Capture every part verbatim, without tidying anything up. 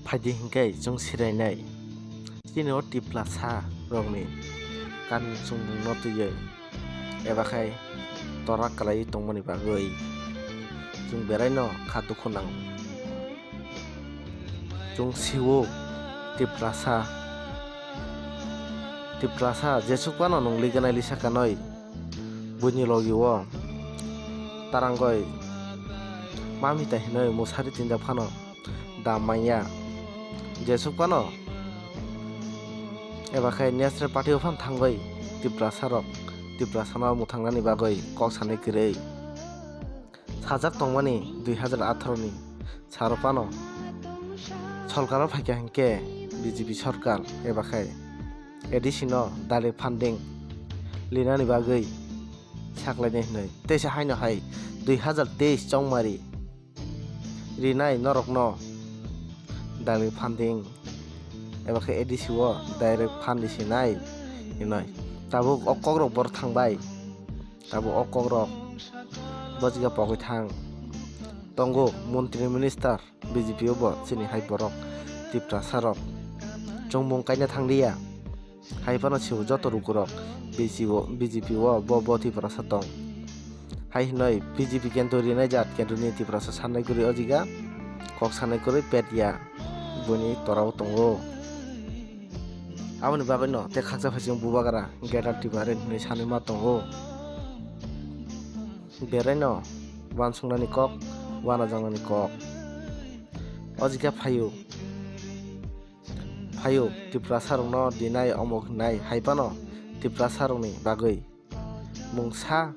Phaidi hinkhe chwng sirainai. Chini o Tiprasa rokni kanmung chumungno twiwi eba khai tora kwlaiwi tongmani bagwi chwng beraino kha dukhu nango. Chwng sio Tiprasa, Tiprasa jesuk phano nwng liganai lisa kanwi buini logi o tarangwi mamita hinwi musari tinjak phano da manya. Jesuk phano eba khai National Party o phano thangwi Tiprasa rok Tiprasa no mwthangnani bagwi kok sanai kwrwi. Sajak tongmani dui hazar atharo ni saro phano sorkar o phaikha hinkhe B J P sorkar eba khai A D C no direct funding linani bagwi saklainai hinwi. Teisa haino hai dui hazar teis chongmari rinai norokno direct funding eba khe A D C o direct fund sinai hinwi. Tabuk o kokrok bor thangbai. Tabuk o kokrok bojika pogwi thang tongo montri minister B J P o bo chini hai borok Tiprasa rok chongmung kaina thanglia. Hai phano sio joto rukurok B J P o, B J P o bo, bo Tiprasa tong. Hai hinoi B J P kentro rinai jat kentro ni Tiprasa sanai kwrwi o jiga kok sanai kwrwi pet ya boni torao tongo. Aboni bagwi no tei khaksa phaising bubagra Greater Tipraland hinwi sanwi ma tongo. Beraino uansuknani kok, uanajaknani kok. O jiga phaio. Phaio, Tiprasarokno dinai omo hwnai hai phano Tiprasarokni bagwi mungsa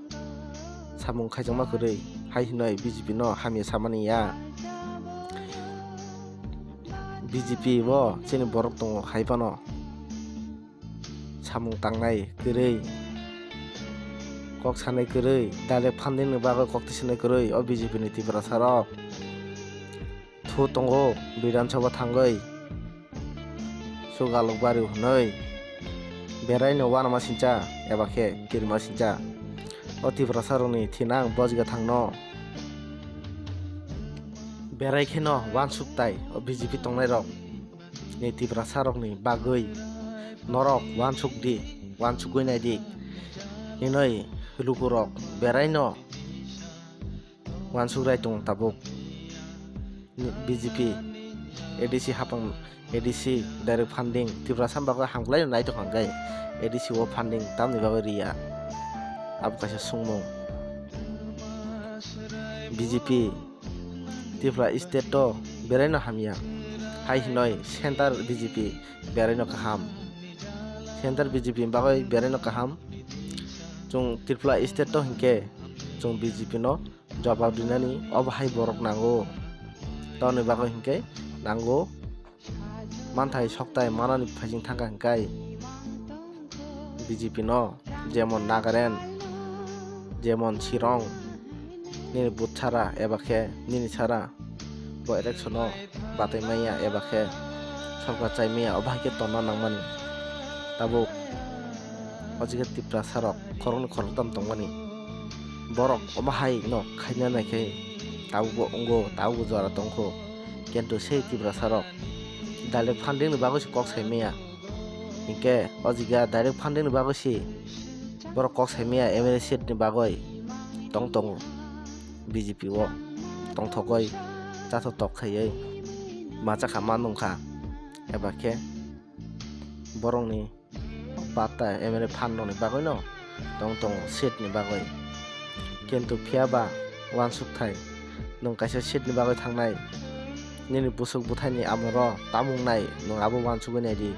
samung khaijakma kwrwi hai hwnwi B J P no hamya samani ya. B J P o chini borok tongo hai phano samung tangnai kwrwi, kok sanai kwrwi, direct funding ni bagwi kok tisanai kwrwi o B J P ni Tiprasarok. Thu tongo Bidhan Sabha thangwi sugalwk bari hwnwi beraino uanama sincha eba khe kirima sincha o Tiprasarokni thinang bojga thangno. Berai kheno uansuk tai o B J P tongnairok ni Tiprasarokni bagwi norok uansuk di, uansugwi nai di hinwi lukurok beraino uansuk rai tongo tabuk. B J P, A D C hapang, A D C direct funding, Tiprasa bagwi hamklai no nai tongkha hwnkhe A D C o funding tamni bagwi riya? Abo kaisa sungmung. B J P Tripura state o beraino hamya hai hinoi center B J P beraino kaham. Center B J P ni bagwi beraino kaham. Chwng Tripura state o hinkhe chwng B J P no jobab rinani obo hai borok nango. Tamoni bagwi hinkhe nango manthai soktai manani phaising thangkha hinkhe B J P no, jemon Nagaland, jemon Shillong, nini vote sara eba khe nini sara bo election o batai manya eba khe sorkar chai manya, obo hai khe tonna nangmani. Tabuk o jaga Tiprasa rok khoroknwi khoroktham tongmani, borok omo hai no khaina nai khe tabukbo wngo, tabukbo jora tongkho, kintu sei Tiprasa rok direct funding ni bagwi se kok sai manya. Hinkhe o jaga direct funding ni bagwi se borok kok sai manya, M L A seat ni bagwi tong tongo B J P o, tongthogwi chathok tok khaiwi machakha ma nungkha, eba khe borokni patta M L A phan rokni bagwi no tong tongo seat ni bagwi. Kintu phiya ba uansuk thai, nwng kaisa seat ni bagwi thangnai, nini busuk bwthaini amoro tamung nai, nwng abo uansugwi nai di.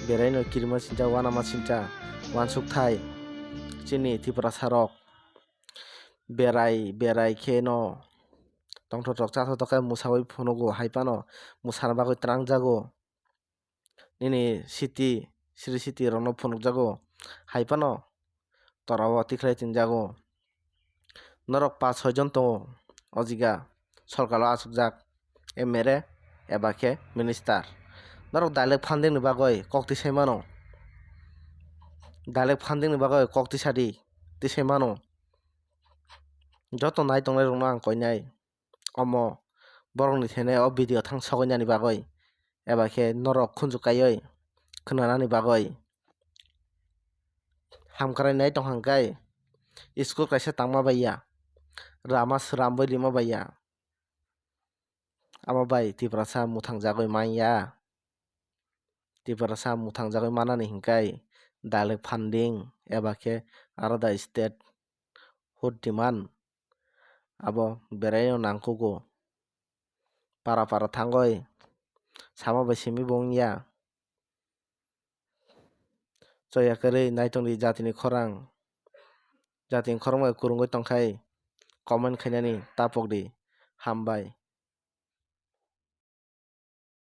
Beraino kirima sincha, uanama sincha, uansuk thai chini Tiprasa rok berai berai khe no tongthok tok chathok tok khe mwsaui phunugo, hai phano mwsana bagwi twrang jago. Nini siti, sri siti rokno phunukjago, hai phano torao tikhlai tinjago. Norok paanch soi jon tongo o jaga sorkaro achukjak, M L A eba khe minister. Norok direct funding ni bagwi kok tisai mano. Direct funding ni bagwi kok tisadi, tisai mano. Joto nai tongnai rokno ang koinai. omo borokni thani o video thang sogwi nani bagwi eba khe norok khunju kaiwi khwnanani bagwi hamkrai nai tongkha hwnkhe school kaisa tangma bai ya, rama sramwi rima bai ya. Amo bai Tiprasa mwthangjagwi man ya. Tiprasa mwthangjagwi manani hwnkhe direct funding eba khe arada state hut demand abo beraino nangkugo. Para para thangwi sama bai simi bo wngya. Choya kwrwi naitongdi jatini khorang. Jatini khorang bai kwrwngwi tongkhai comment khainani tapokdi. Hambai.